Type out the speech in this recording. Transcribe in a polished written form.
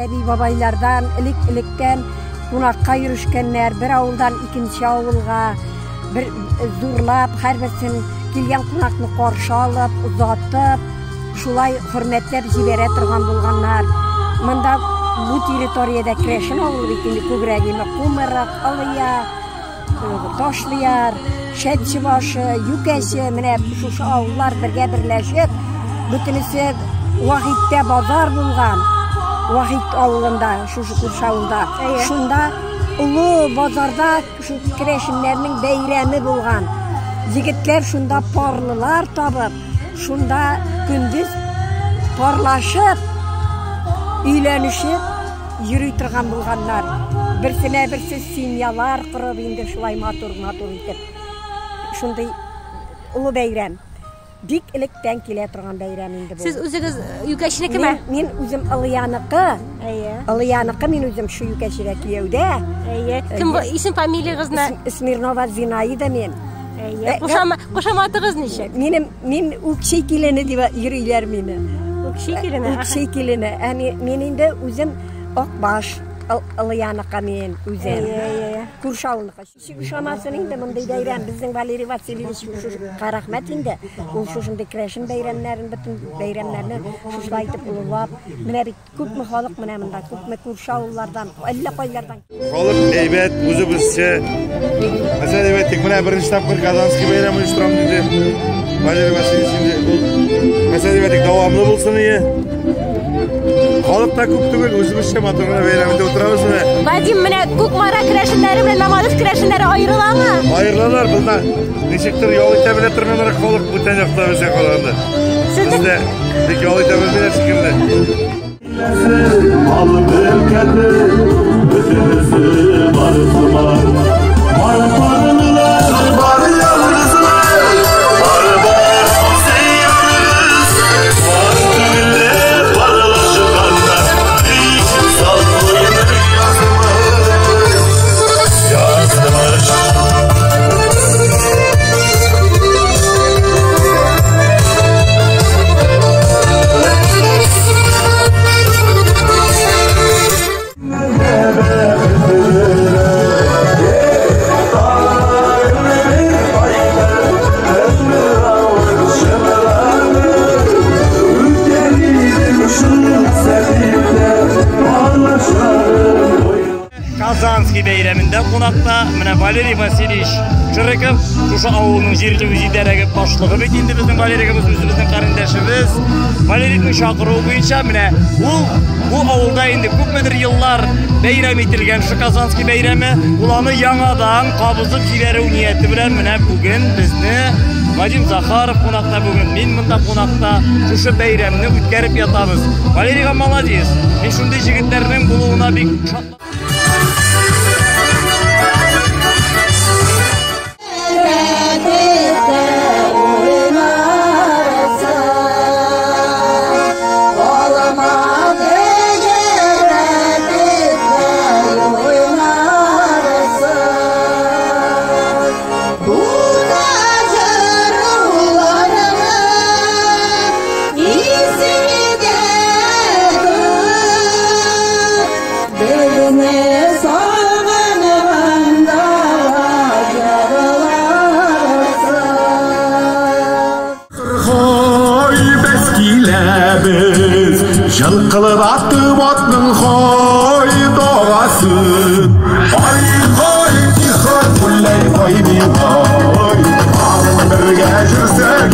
Әби-бабайлардан элек-электән кунакка йөрешкәннәр, бер авылдан икенче авылга, бер зурлап, һәрберсен килгән кунакны каршы алып, озатып, шулай хөрмәтләп җибәрә торган булганнар. Монда бу территориядә керәшен авылы бит инде күбрәк име Кумырык, Ылыя, Ташлыяр, Шәтче башы, Юкәче, менә шушы авыллар бергә берләшеп, бөтенесе Вахиттә базар булган. Вахит авылында, шушы күрше авылда. Шунда олы базарда шул керәшеннәрнең бәйрәме булган. Егетләр шунда парлылар табып, шунда көндез парлашып, өйләнешеп йөри торган булганнар. Берсенә берсе семьялар корып инде шулай матур-матур итеп. Шундый олы бәйрәм. Бик электән килә торган бәйрәм инде бу. Сез үзегез Юкәченекеме? Мин үзем Ылыяныкы. Әйе. Ылыяныкы мин үзем шу Юкәчедә кияүдә. Әйе. Кем бу? Исем фамилиягез нә? Смирнова Зинаида мин. Әйе. Кушаматыгыз ничек? Минем мин Үкчи килене дип йөриләр мине. Үкчи килене. Үкчи килене. Ә мин инде үзем Акбаш Ылыяныкы мин үзем. Әйе, әйе. Күрше авылныкы. Ничек ошамасын инде мондый бәйрәм. Безнең Валерий Васильевич шушыга рәхмәт инде. Ул шушындый керәшен бәйрәмнәрен, бөтен бәйрәмнәрне шушылай итеп олылап, менә бит күпме халык менә монда, күпме күрше авыллардан, әллә кайлардан. Халык әйбәт, үзебезчә. Мәсәлән, әйбәт, тик менә беренче тапкыр Казанский бәйрәм оештырам диде. Валерий Васильевич инде ул мәсәлән, әйбәт, тик дәвамлы булсын ие. Халык та күп түгел, үзебезчә матур гына бәйрәм итеп утырабыз менә. Вадим, менә Кукмара керәшеннәре белән Мамадыш керәшеннәре аерыламы? Аерылалар, монда ничектер ял итә белә торганнар халык бүтән якта безгә караганда. Бездә бик ял итә белмиләр шикелле. Мал мөлкәте, бөтенесе бар сыман. Бар парлылар, бар ялгызлар, бар бар үзе ялгыз. Бар түгелләр, парлашканнар, тик саллы язмыш. Язмыш. Казанский бәйрәмендә кунакта менә Валерий Васильевич Широков, шушы авылның җирле үзидарәге башлыгы бит инде безнең Валерийгыбыз, үзебезнең карендәшебез. Валерийның чакыруы буенча менә ул бу авылда инде күпмедер еллар бәйрәм ителгән шушы Казанский бәйрәме, ул аны яңадан кабызып җибәрү нияте белән менә бүген безне Вадим Захаров кунакта бүген, мин монда кунакта, шушы бәйрәмне үткәреп ятабыз. Валерийга молодец. Мин шундый җегетләрнең булуына бик шат. Жылқылып атып атның хой доғасын. Ай, хой, тихо, гуляй, хой, милой. Бірге жүрсек